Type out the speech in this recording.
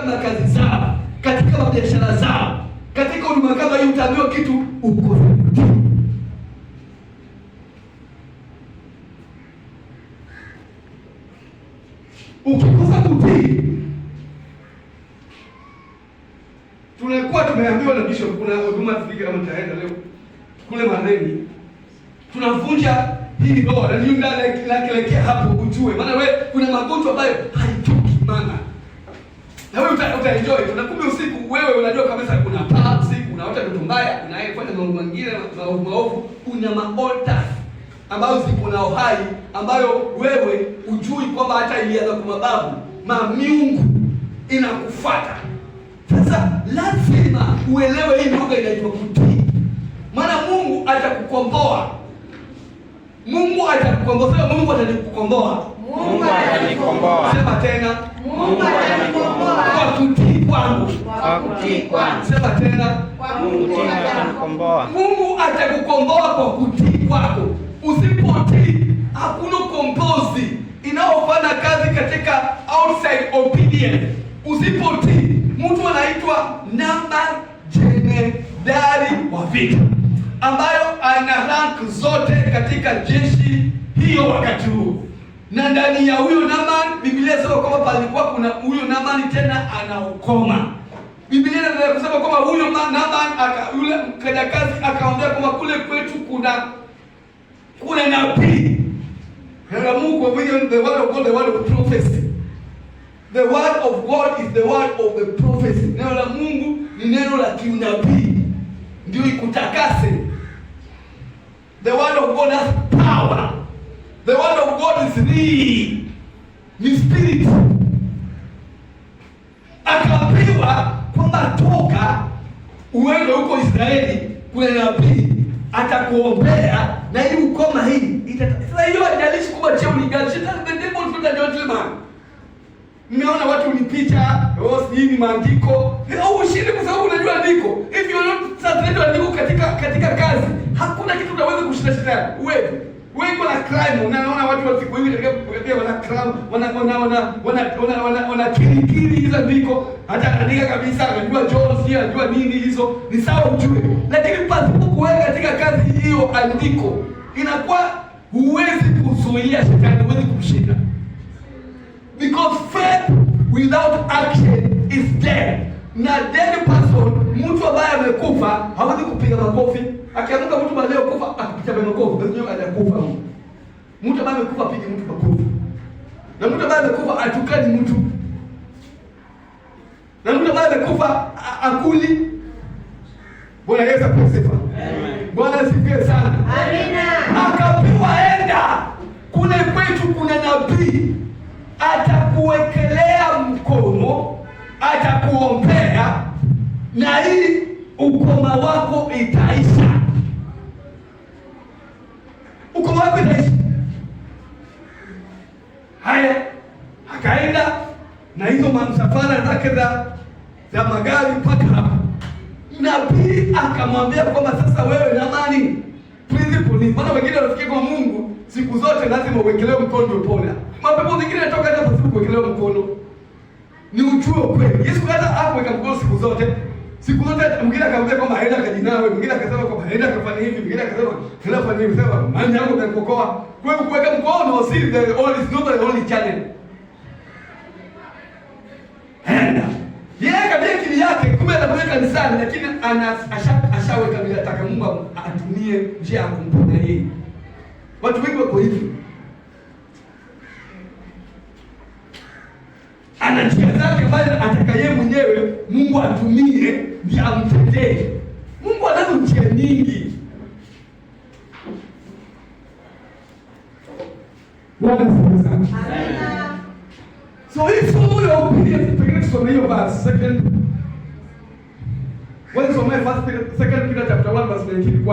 Makazi zao, katika mabiashara zao, katika huduma kama hii, utaambiwa kitu uko kutii. Ukikosa kutii, tunakuwa tumeambiwa na bishop, kuna huduma tufike kama tutaenda leo kule Mareni, tunavunja hii ndoa na niyo nakelekea hapo ujue, maana wewe kuna magonjwa ambayo haitoki maana na wewe utaenjoy tu, na kumbe usiku wewe unajua kabisa kuna paa usiku, unaota ndoto mbaya, unayefanya mambo mengine maovu maovu, una maaltars ambayo ziko na uhai ambayo wewe ujui kwamba hata ilianza kwa mababu, mamiungu inakufuata. Sasa lazima uelewe hii lugha inaitwa kutii, maana Mungu atakukomboa. Mungu atakukomboa. Sema Mungu atakukomboa. Mungu atanikomboa. Sema tena. Mungu atanikomboa. Kwa kutii kwangu. Kwa kutii kwangu. Sema tena. Kwa Mungu atanikomboa. Mungu atakukomboa kwa kutii kwako. Usipotii, hakuna ukombozi inaofanya kazi katika outside obedience. Usipotii, mtu anaitwa namba jemedari wa vita ambayo ana rank zote katika jeshi hiyo wakati huo, na ndani ya huyo Naman, Biblia inasema kwamba palikuwa kuna huyo Naman tena ana ukoma. Biblia inaendelea kusema kwamba huyo Naman yule mfanyakazi akamwambia kwamba kule kwetu kuna nabii. Neno la Mungu kwa the word of God, the word of prophecy. The word of God is the word of the prophecy. Neno la Mungu ni neno la kiunabii, ndio ikutakase. The word of God has power. The word of God is real. Ni spirit. Akaambiwa kwamba toka uende huko Israeli, kuna nabii atakuombea na hii ukoma hii. Sasa hiyo haijalishi kwamba cheo ni gani. Shetani, the devil is not a gentleman. Mmeona watu ni picha, oh, sijui ni maandiko. Au ushindi kwa sababu unajua andiko. If you are not translate andiko katika kazi, hakuna kitu unaweza kushinda shetani. Wewe wengi wana crime, unaona watu wa siku hizi katika wana crime, wana kirikiri hizo andiko, hata anaandika kabisa, anajua John, si anajua nini hizo, ni sawa ujue. Lakini pasipo kuweka katika kazi hiyo andiko, inakuwa huwezi kuzuia shetani, huwezi kumshinda. Because faith without action is dead. Na dead person, mtu ambaye amekufa hawezi kupiga makofi. Akiamka mtu baadaye kufa akipiga makofi, basi yeye hajakufa huyo. Mtu ambaye amekufa apige mtu makofi. Na mtu ambaye amekufa atukani mtu. Na mtu ambaye amekufa akuli. Bwana Yesu apewe sifa. Bwana asifiwe sana. Amina. Akaambiwa enda kule kwetu kuna nabii atakuwekelea mkono, atakuombea na hii ukoma wako itaisha. Ukoma wako itaisha. Haya, akaenda na hizo mamsafara zake za magari mpaka hapo. Nabii akamwambia kwamba sasa wewe Naamani, principle ni maana wengine wanafikiri kwa Mungu siku zote lazima uwekelewe mkono ndio upone. Mapepo zingine yanatoka hata pasipo kuwekelewa mkono. Ni ujue kweli. Yesu hata hakuweka mkono siku zote. Siku zote mwingine akamwambia kwamba aenda akajinawe, mwingine akasema kwamba aenda akafanya hivi, mwingine akasema aenda afanye hivi, sema imani yako itakuokoa. Kwa hiyo kuweka mkono si the only, is not the only channel. Enda. Yeye kabla akili yake kumbe anakuja kanisani lakini ana ashaweka bila taka Mungu atumie njia ya kumponya yeye. Watu wengi wako hivi. Ana njia zake ambazo ataka yeye mwenyewe Mungu atumie ndiye amtetee. Mungu anazo njia nyingi. Bwana asifiwe sana. Amina. So hii somo ya obedience, pengine tusome hiyo verse second. Wewe some first Peter, second Peter chapter 1 verse 19 kwa